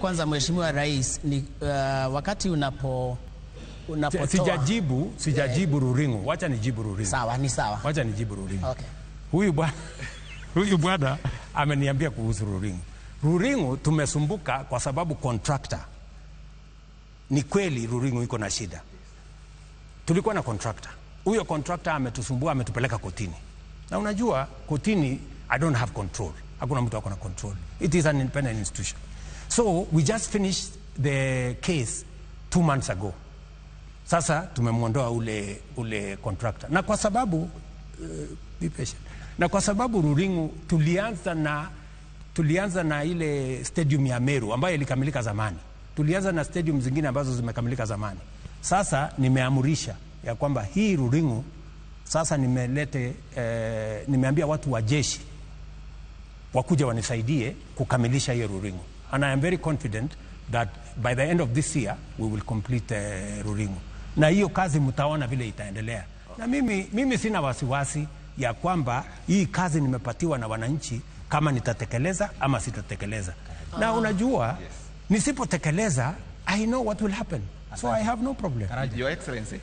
kwanza, Mheshimiwa Rais, ni wakati unapotoa Sijajibu Ruringu. Wacha nijibu Ruringu. Sawa, ni sawa. Wacha nijibu Ruringu. Okay. Huyu bwana ameniambia kuhusu Ruringu. Ruringu tumesumbuka kwa sababu contractor. Ni kweli Ruringu iko na shida. Tulikuwa na contractor. Huyo contractor ametusumbua, ametupeleka kotini. Na unajua kotini, I don't have control. Hakuna mtu ako na control. It is an independent institution. So we just finished the case 2 months ago. Sasa tumemwondoa ule contractor, na kwa sababu be patient. Na kwa sababu Ruringu tulianza na ile stadium ya Meru ambayo ilikamilika zamani. Tulianza na stadium zingine ambazo zimekamilika zamani. Sasa nimeamurisha ya kwamba hii Ruringu sasa nimeambia watu wa jeshi wakuja wanisaidie kukamilisha hiyo Ruringu. And I am very confident that by the end of this year we will complete Ruringu. Na hiyo kazi mtaona vile itaendelea. Na mimi sina wasiwasi ya kwamba hii kazi nimepatiwa na wananchi kama nitatekeleza ama sitatekeleza. Na unajua, nisipotekeleza, I know what will happen. So I have no problem. Your Excellency.